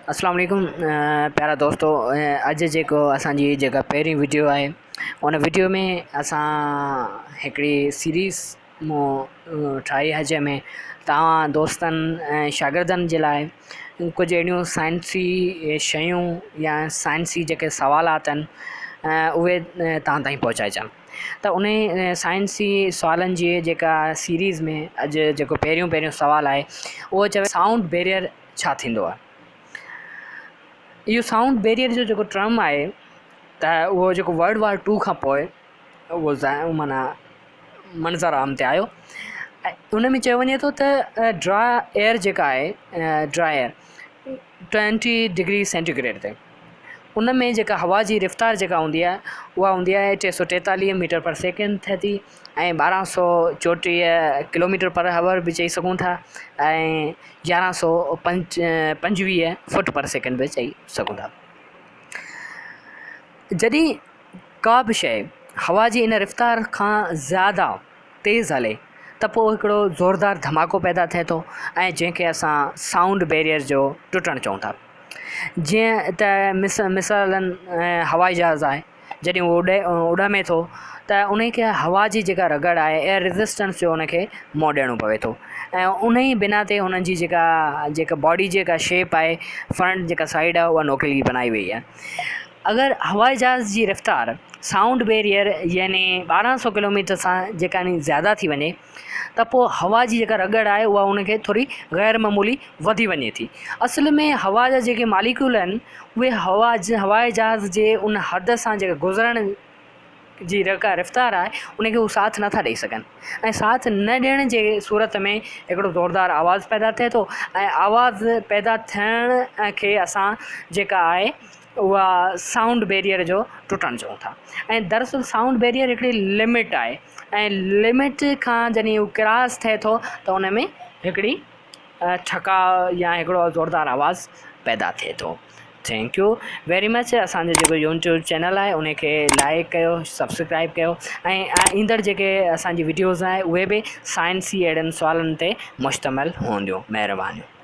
اسلام عليڪم پيارا دوستو اڄ جيڪو اسان جي جيڪا پهرين وڊيو آهي ان وڊيو ۾ اسان هڪڙي سيريز مون ٺاهي آهي جنهن ۾ توهان دوستن ۽ شاگردن جي لاءِ ڪجهه اهڙيون سائنسي شيون يا سائنسي جيڪي سوالات آهن اهي توهان تائين پهچائجن ته ان سائنسي سوالن جي جيڪا سيريز ۾ اڄ جيڪو پهريون پهريون سوال آهي اهو چوي سائونڊ بيريئر ڇا ٿيندو آهي؟ اهو سائونڊ بيريئر جو جيڪو ٽرم آهي ته اهو جيڪو ورلڊ وار ٽو کان پوءِ اهو معنيٰ منظر عام تي آيو ۽ ان ۾ چيو وڃي ٿو ته ڊرا ايئر جيڪا آهي dry air twenty degree centigrade تي ان ۾ جيڪا هوا جي رفتار جيڪا هوندي آهي اها هوندي آهي ٽي سؤ ٽيتاليهه ميٽر پر سيڪنڊ ٿئي ٿي ۽ ٻارهن سؤ چوٽيهه ڪلو ميٽر پر هاور به چئي سگهون ٿا ۽ يارهن سؤ پنج پنجويهه فوٽ پر سيڪنڊ به چئي سگهون ٿا. جڏهن ڪا به شيء هوا جي ان رفتار کان زياده تيز هلي ته پوء هڪڙو زوردار ڌماڪو پيدا ٿئي ٿو ۽ جنهن کي اسان سائونڊ بيريئر جو ٽٽڻ چئون ٿا. جيئن ته مث مثالن هوائي جهاز آهي جڏهن اهو اڏي اڏامي ٿو ته ان کي هوا جي جيڪا رڳڙ آهي ايئر ريزسٽنس جو ان کي منهن ڏيڻو پوي ٿو ۽ ان ئي بنا تي انهن جي جيڪا جيڪا باڊي جيڪا شيپ آهي فرنٽ جيڪا سائيڊ آهي اها نوڪيلي بنائي وئي آهي اگر هوائي جهاز جي رفتار سائونڊ بيريئر يعني ٻارهن سو ڪلو ميٽر سان جيڪا ني زياده ٿي وڃي ته پوء هوا جي جيڪا رڳڙ آهي اها ان کي ٿوري غير معمولي وڌي وڃي ٿي. اصل ۾ هوا جا جيڪي ماليڪيول آهن اهي هوا هوائي جهاز جي ان حد سان جيڪا گذرڻ جي جيڪا رفتار آهي ان کي هو ساٿ نٿا ڏئي سگهن ۽ ساٿ نه ڏيڻ جي صورت ۾ هڪڙو زوردار آواز پيدا ٿئي ٿو ۽ آواز پيدا ٿيڻ کي اسان جيڪا آهي اها سائونڊ بيريئر جو ٽٽڻ چئون ٿا ۽ دراصل سائونڊ بيريئر هڪڙي لمٽ آهي ۽ لمٽ کان جڏهن هو ڪراس ٿئي ٿو ته ان ۾ هڪڙي ٺڪاء يا هڪڙو زوردار آواز پيدا ٿئي ٿو. Thank you very much اسان جو جيڪو يوٽيوب چينل آهي ان کي لائڪ ڪيو سبسڪرائب ڪيو ۽ ايندڙ جيڪي اسان جي وڊيوز آهي اهي به سائنسي اهڙن سوالن تي مشتمل هونديون مهربانيون.